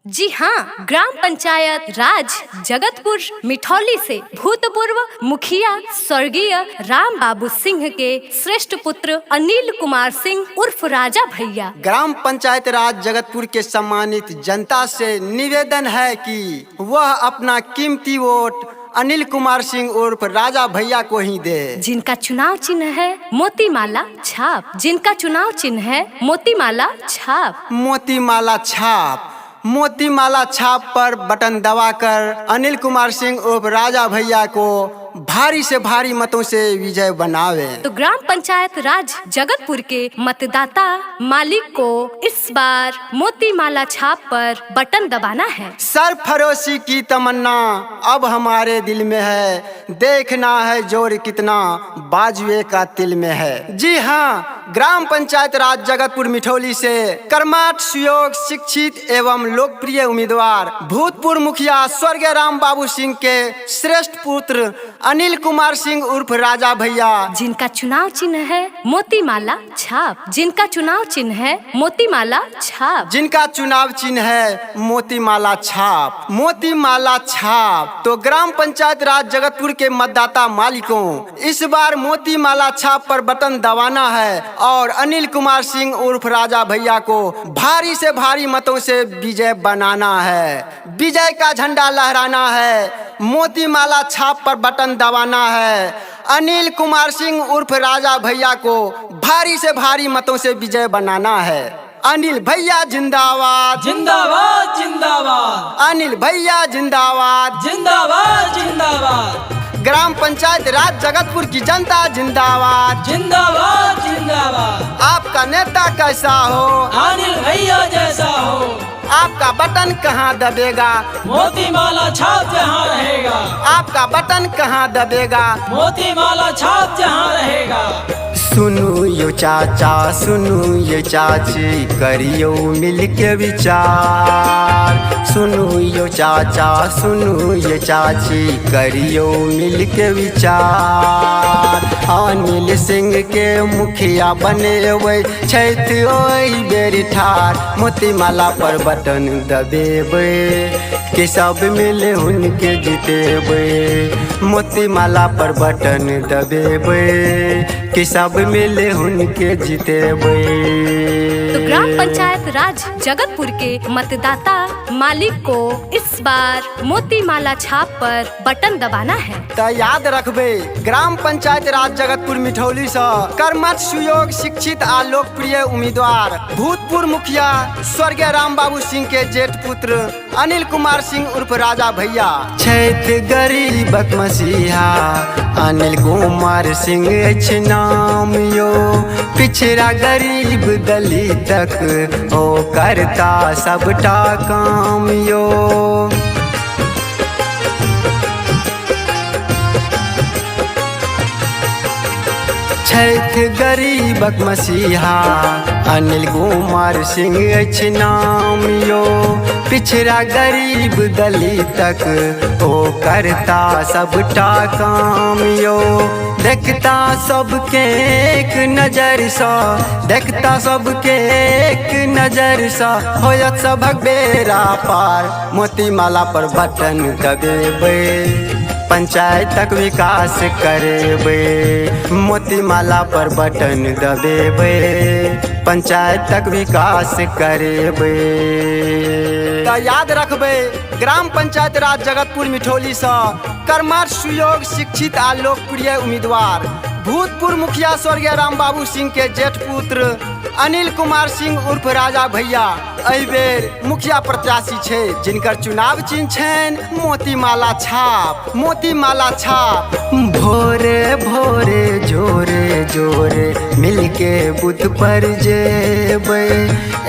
जी हाँ, ग्राम पंचायत राज जगतपुर मिठौली से भूतपूर्व मुखिया स्वर्गीय राम बाबू सिंह के श्रेष्ठ पुत्र अनिल कुमार सिंह उर्फ राजा भैया। ग्राम पंचायत राज जगतपुर के सम्मानित जनता से निवेदन है कि वह अपना कीमती वोट अनिल कुमार सिंह उर्फ राजा भैया को ही दे। जिनका चुनाव चिन्ह है मोतीमाला छाप। जिनका चुनाव चिन्ह है मोतीमाला छाप। मोतीमाला छाप, मोतीमाला छाप पर बटन दबाकर अनिल कुमार सिंह उर्फ राजा भैया को भारी से भारी मतों से विजय बनावे। तो ग्राम पंचायत राज जगतपुर के मतदाता मालिक को इस बार मोतीमाला छाप पर बटन दबाना है। सरफरोशी की तमन्ना अब हमारे दिल में है, देखना है जोर कितना बाजुए का तिल में है। जी हाँ, ग्राम पंचायत राज जगतपुर मिठौली से कर्मठ, सुयोग, शिक्षित एवं लोकप्रिय उम्मीदवार भूतपूर्व मुखिया स्वर्गीय राम बाबू सिंह के श्रेष्ठ पुत्र अनिल कुमार सिंह उर्फ राजा भैया। जिनका चुनाव चिन्ह है मोतीमाला छाप। जिनका चुनाव चिन्ह है मोतीमाला छाप। जिनका चुनाव चिन्ह है मोतीमाला छाप, मोतीमाला छाप। तो ग्राम पंचायत राज जगतपुर के मतदाता मालिकों, इस बार मोतीमाला छाप पर बटन दबाना है और अनिल कुमार सिंह उर्फ राजा भैया को भारी से भारी मतों से विजय बनाना है। विजय का झंडा लहराना है, मोतीमाला छाप पर बटन दबाना है, अनिल कुमार सिंह उर्फ राजा भैया को भारी से भारी मतों से विजय बनाना है। अनिल भैया जिंदाबाद, जिंदाबाद जिंदाबाद, अनिल भैया जिंदाबाद, जिंदाबाद जिंदाबाद। ग्राम पंचायत राज जगतपुर की जनता जिंदाबाद, जिंदाबाद जिंदाबाद। आपका नेता कैसा हो, अनिल भैया जैसा हो। आपका बटन कहाँ दबेगा, मोतीमाला छाप जहाँ रहेगा। आपका बटन कहाँ दबेगा, मोतीमाला छाप जहाँ रहेगा। सुनू यो चाचा, सुनू यो चाची, करियो मिलके विचार। सुनू यो चाचा, सुनू यो चाची, करियो मिलके विचार। अनिल सिंह के मुखिया बनेबै छथि ओहि बेर ठार। मोतीमाला पर बटन दबेबै कि सब मिले हुनके जितेबै। मोतीमाला पर बटन दबेबै कि सब मिले हुनके जितेबै। तो ग्राम पंचायत राज जगतपुर के मतदाता मालिक को इस बार मोतीमाला छाप पर बटन दबाना है। त याद रखबै, ग्राम पंचायत राज जगतपुर मिठौली से कर्मठ, सुयोग, शिक्षित आ लोकप्रिय उम्मीदवार भूतपूर्व मुखिया स्वर्गीय राम बाबू सिंह के जेठ पुत्र अनिल कुमार सिंह उर्फ राजा भैया। छथि गरीबक मसीहा अनिल कुमार सिंह अछि नाम यो, पिछड़ा गरीब दलितक ओ करता सबटा काम यो। छथि गरीबक मसीहा अनिल कुमार सिंह अछि नाम यो, पिछड़ा गरीब दलितक ओ करता सबटा काम यो। देखता सबके एक नजर सँ, देखता सबके एक नजर सँ, होयत सभक बेरा पार। मोतीमाला पर बटन दबेबै, पंचायतक विकास करेबै। मोतीमाला पर बटन दबेबै, पंचायतक विकास करेबै। त याद रखबै, ग्राम पंचायत राज जगतपुर मिठौली से कर्मठ, सुयोग, शिक्षित आ लोकप्रिय उम्मीदवार भूतपूर्व मुखिया स्वर्गीय राम बाबू सिंह के जेठ पुत्र अनिल कुमार सिंह उर्फ राजा भैया एहि बेर मुखिया प्रत्याशी छै, जिनकर चुनाव चिन्ह छनि मोतीमाला छाप, मोतीमाला छाप। भोरे भोरे जोरे जोरे मिलके बूथ पर जेबै,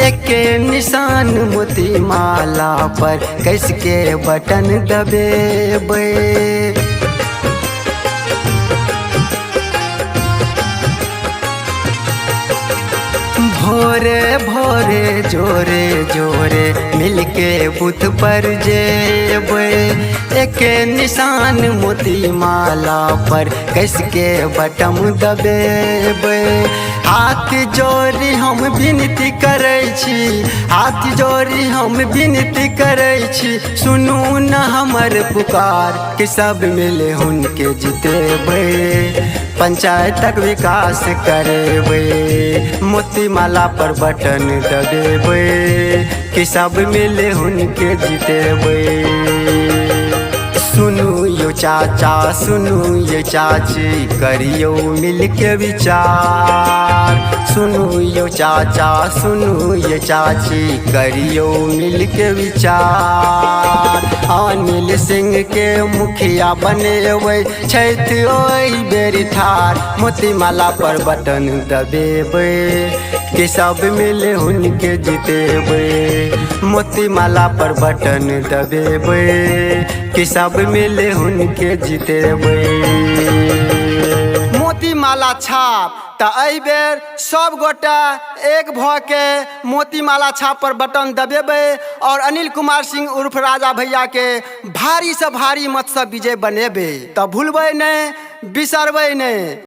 एके निशान मोतीमाला पर कसके बटन दबेबै। भोरे भोरे जोरे जोरे मिलके बूथ पर जेबै, एके निशान मोती माला पर कसके बटम दबेबै। हाथ जोड़ी हम विनती करै छी, हाथ जोड़ी हम विनती करै छी, सुनू न हमर पुकार कि सब मिले हुनके जितेबै, पंचायतक विकास करेबै। मोती माला पर बटन दबेबै कि सब मिले हुनके जितेबै। सुनू यो चाचा, सुनू ये चाची, करियो मिलके विचार। सुनू यो चाचा, सुनू ये चाची, करियो मिलके विचार। अनिल सिंह के मुखिया बनेबै, छथि ओहि बेर ठार। मोतीमाला पर बटन दबेबै कि सब मिले हुनके जितेबै। मोतीमाला पर बटन दबेबै कि सब मिले हुनके जितेबै। मोतीमाला छाप तऽ एहि बेर सब गोटा एक भऽ के मोतीमाला छाप पर बटन दबेबै और अनिल कुमार सिंह उर्फ राजा भैया के भारी से भारी मत से विजय बनेबै। तऽ भूलबै नहि, बिसरबै नहि।